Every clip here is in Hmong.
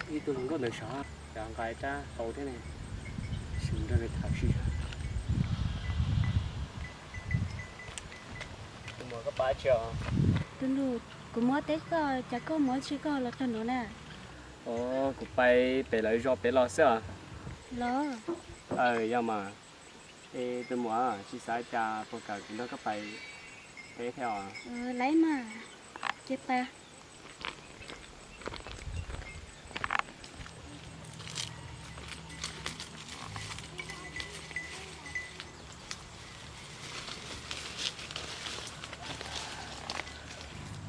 Ib tug hluas nkauj ntawd sav, cov nqa rab hlau thiab ne, sim nrog nws tham sib. Tus muam, koj pab tsi os? Tus nus, kuv muab teb koj, cas koj muab tsi koj los txog no na? Os, kuv pais pem lawv zos pem los xwb os. Los? Aw, yog mas. Es tus muam, tsis xav cas puas kam kuv nrog koj pais peb thiab os? Laiv mas, ces pais.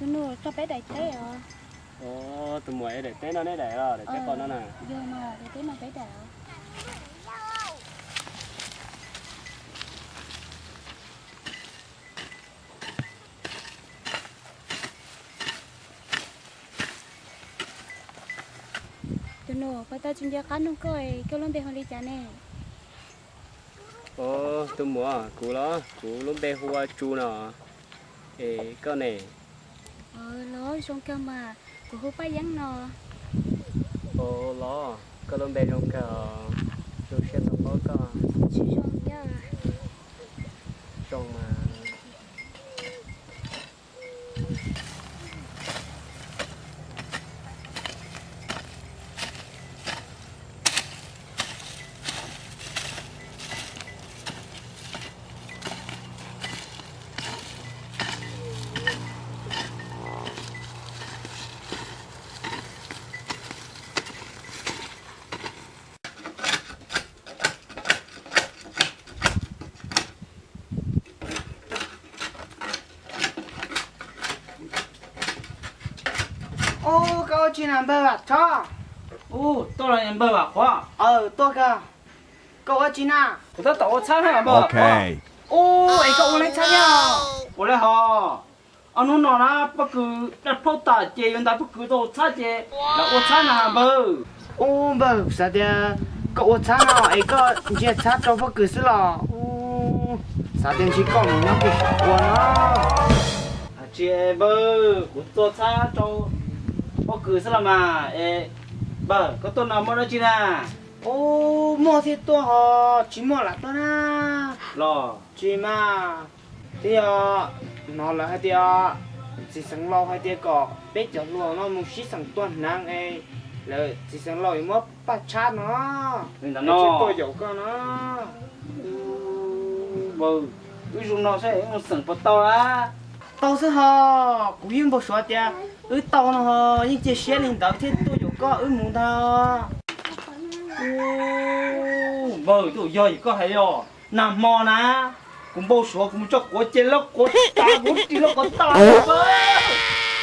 Tus nus, tso peb daim teb os. Os, tus muam, es daim teb no neb daim los daim teb qos no na? Yog mas, daim teb no peb daim os. Tus nus, puas tau tsis nco qab nug koj, koj lub npe hu li cas ne? Os, tus muam, kuv los kuv lub npe hu ua Tsu no. Es koj ne? Los zoo kawg mas, kuv hu Paj Yeeb no. Os, los koj lub npe zoo kawg, zoo siab tau paub koj. Tsis zoo thiab. Zoo mas. Ub, koj ua tsi na npawg Vam Thoj? Ub, tuaj los npawg Vam Qhuav? Aw, tuaj kawg. Koj ua tsi na? Kuv tab tom ua txhab na npawg Vam Qhuav. Ub, es koj ua leej txhab thiab? Ua li hos, ob hnub no na pob kws daj plhaub tas ces yuav ntais pob kws tuaj ua txhab ces lawv ua txhab na npawg. Ub npawg, kuv xav tias koj ua txhab no es koj ntsia txhab rau pob kws xwb los? Ub, xav tias ntshe koj mus nyob pem saum ua no. Tsis npawg, kuv tua txhab rau pob kws xwb los mas. Es npawg, koj tuaj no muaj dab tsi na? Ub, muaj thiaj tuaj hos, tsis muaj lam tuaj na. Los tsis mas, twb yog hnov lawv hais tias txiv xeev laus hais tias kom peb cov hluas no mus sib xeem tua hneev es lawv txiv xeev laus yuav muab paj tshab no, es tuaj yaum koj no. Npawg, wb zoo no saib wb mus xeem puas tau a? Tau xwb hos, kuv yeej npau suav tias wb tau no hos, yeej cia siab li ntawd thiaj tuaj yaum koj wb mus ntag. Npawg, twb yog koj hais os, nag hmo na kuv npau suav kuv mus tso quav ces lawv quav tas, kuv ris lawv quav tas.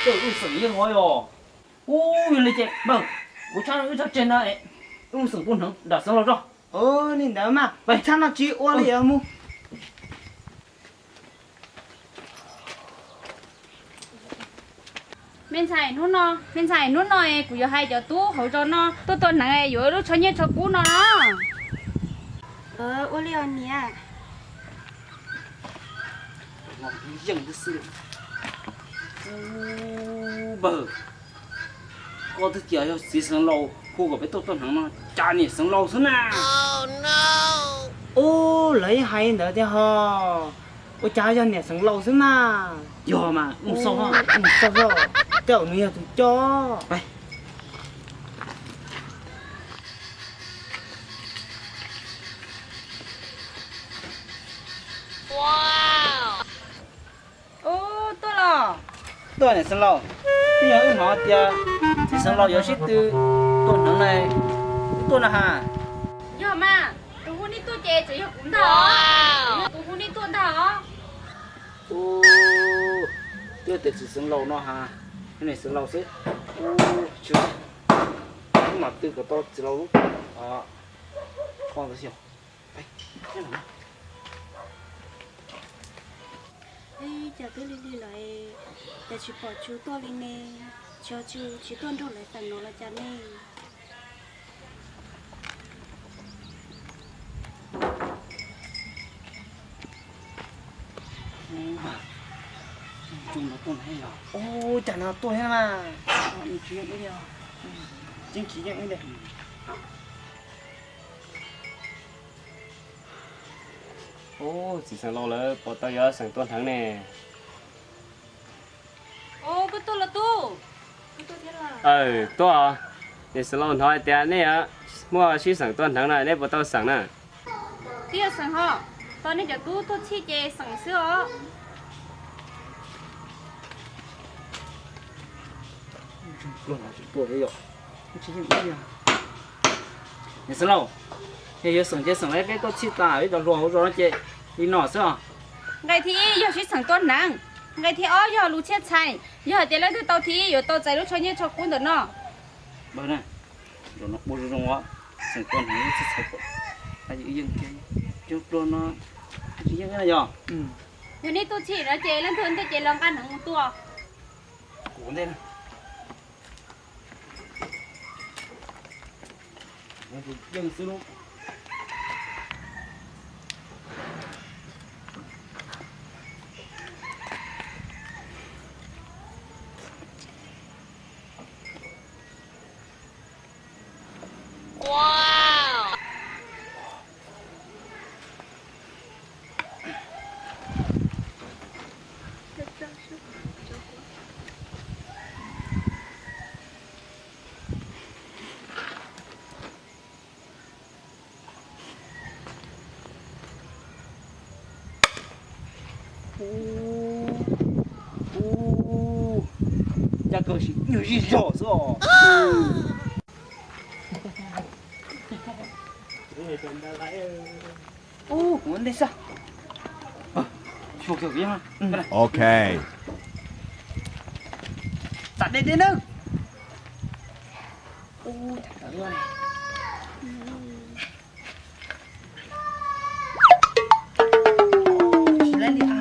Wb xeem yeej hos os. Ub, yog li ces npawg, kuv tshab wb tshab tseg na, wb mus xeem tua hneev nram xeev laus tso. Li ntawd mas, tshab no tsis ua li os, mus. Me ntxhais, hnub no, me ntxhais, hnub no kuv yuav hais cov tub hauv zos no tuaj tua hneev yuav lub tsho nyiaj tsho kub no no. Ua li os niam. Npawg, koj twb tias yog txiv xeev laus hu kom peb tuaj tua hneev no, cas niam xeev laus xwb na? Ub, lawv yeej hais li ntawd tiag hos. Ua cas yog niam xeev laus xwb mas? Yog mas, mus xauj, mus xauj, tej zaum nws yog tus coj. Ub, tuaj los? Tuaj niam xeev laus, twb yog wb hnov tias txiv xeev laus yuav sib tw tua hneev na, wb tuaj no ha. Yog mas, tus hu nej tuaj ces tseem yog kuv ntag os. Yog kuv hu nej tuaj ntag os. Ub, twb tias txiv xeev laus no ha, niam xeev laus xwb. Ub, tsis, wb mam tw kom tau txiv laus lub, o, qhov ntawd xwb. Cas twb lig lig lawm, cas tsis pom Tsu tuaj li ne? Tsis, Tsu tsis tuaj nrog lawv xeem no los cas ne? Ub, cas no tuaj thiab mas. Ub, txiv xeem laus lawv puas tau yuav xeem tuaj hneev ne? Aw, tuaj. Niam xeem laus hnov hais tias nej muaj sib xeem tuaj hneev na, nej puas tau xeem na? Twb yog xeem ho, tos nej cov tub tuaj txhij ces xeem xwb os. Niam xeem laus, yog yuav xeem ces xeem lawv peb tuaj txhij tas ib cov hluas hauv zos no ces li no xwb os. Nqe thib ib yog sib xeem tuaj hneev, nqe thib ob yog lus txhiaj txhais, yog hais tias leej twg tau thib ib yuav tau txais lub tsho nyiaj tsho kub ntawm no. Ua zoo zoo, xeem tuaj hneev txhiaj txhais, yeej pluag no, tsis yeej yog. Yog nej tuaj txhij no ces leej twg ntej ces los nqa hneev mus tua. Kuv ntej. Yeej xwb lub. Ncaj kawg, sim nyuag zij zog xwb os. Ub, kuv ntej xwb. Ok. Tam dej dej nawb. Ub, tam dej. Tsis laib li a.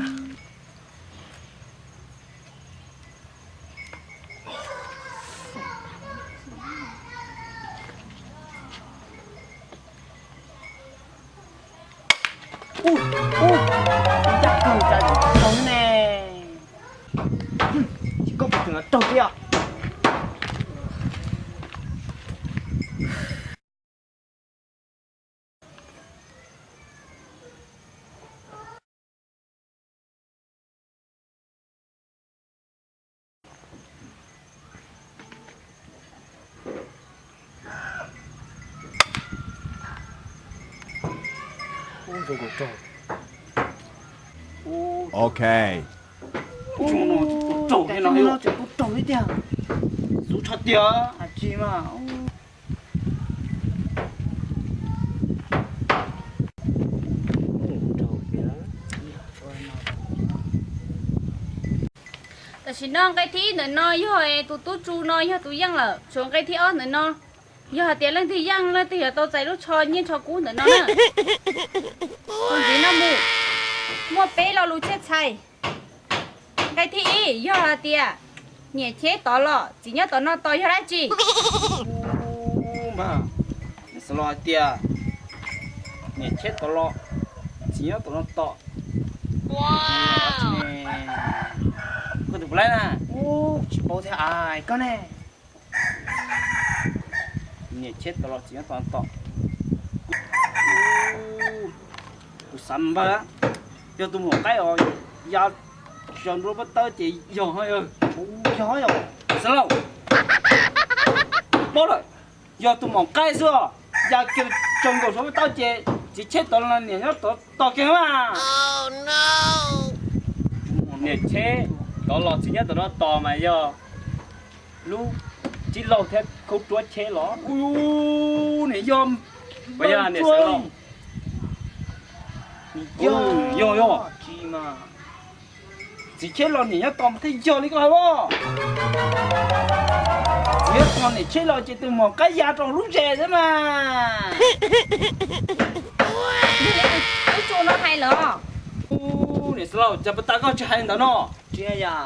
Ub, ub, ncaj kawg, cas tsis raug ne. Tsis koj puas tseem raug thiab. Ok. Ub, no tseem raug thiab no, tseem raug li tiag. Xub tshaj tiag. Tsis mas. Tam sim no nqe thib ib ntawm no yog tus tub tsu no yog tus yeej lawm, tshuav nqe thib ob ntawm no. Yog hais tias leej twg yeej, leej twg yuav tau txais lub tsho nyiaj tsho kub ntawm no na. Tus ntxiv no mus, muaj peb lo lus txhiaj txhais. Nqe thib ib yog hais tias niam cheb tod los txiv nyob tom no tos yog dab tsi? Ub, mas, nws xav los hais tias niam cheb tod los txiv nyob tom no tos. Koj tus puas laib na? Ub, tsis paub thiab, koj ne? Niam cheb tod los txiv nyob tom no tos. Kuv xav npawg, yog tus maum qaib os, ya tsaws nkaus pob tawb ces yog, yog, yog, xav lauj. Paub lawm, yog tus maum qaib xwb os, ya kiag tsaws nkaus saum pob tawb ces txiv cheb tod los niam nyob tod tos kiag mas. Niam cheb tod los txiv nyob tom no tos mas yog lub tib laug thiab khaub ruab cheb los. Ub, niam yog, niam xav lauj. Yog, yog, yog. Txiv cheb los niam nyob tos mas thiaj yog li koj hais os. Txiv nyob tos niam cheb los ces tus maum qaib ya rau lub zes xwb mas. Ub, niam xav lauj, cas puas tas koj tsis hais ntawd no? Tsis hais yam.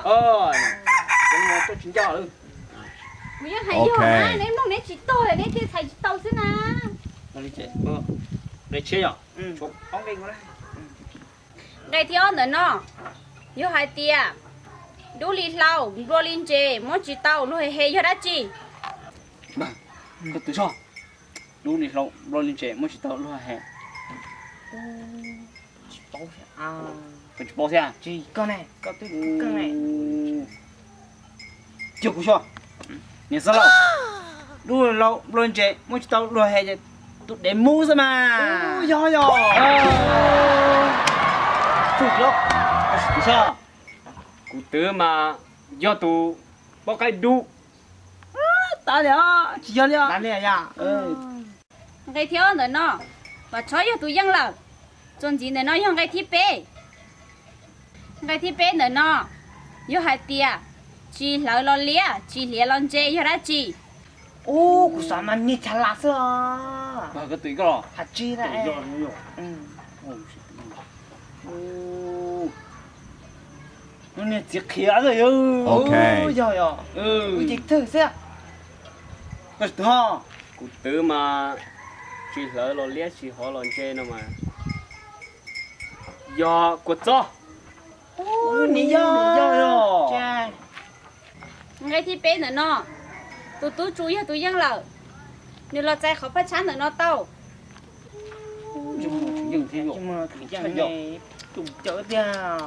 Kuv yeej hais yog na, neb mloog neb tsis tau, neb thiaj txhais tsis tau xwb na. Nqe cheb yog, nqe thib ob ntawm no, yog hais tias dub li hlau, nplua li ntses, muab tsis tau luag he he yog dab tsi? Koj twv soj, dub li hlau nplooj li ntses muab tsis tau luag he. Tsis paub thiab. Koj tsis paub thiab? Tsis, koj ne, koj twb keej ne. Cog kuv soj, niam xav lauj, dub li hlau nplooj li ntses muab tsis tau luag he ces tus dev mub xwb mas. Yog yog. Twv soj, kuv twv mas yog tus poj qaib dub. Tas li, tsis yog li. Nqe thib ob ntawm no, Vam Tshov yog tus yeej lawm. Txuas ntxiv ntawm no yog nqe thib peb. Nqe thib peb ntawm no, yog hais tias tsis hlawv los liab, tsis hliav los ntse yog dab tsi? Ub, kuv xav mas niag chav las xwb os. Has tsis na. Niag txiv qhiav xwb yog. Yog yog. Kuv ces thwj xwb. Koj tsis twv ho? Kuv twv mas tsis hlawv los liab tsis hliav los ntse no mas yog kua txob. Niam yog. Nqe thib peb ntawm no, tus tub tsu yog tus yeej lawm, nws los txais qhov phaj tshab ntawm no tau. Tus cawv tiag.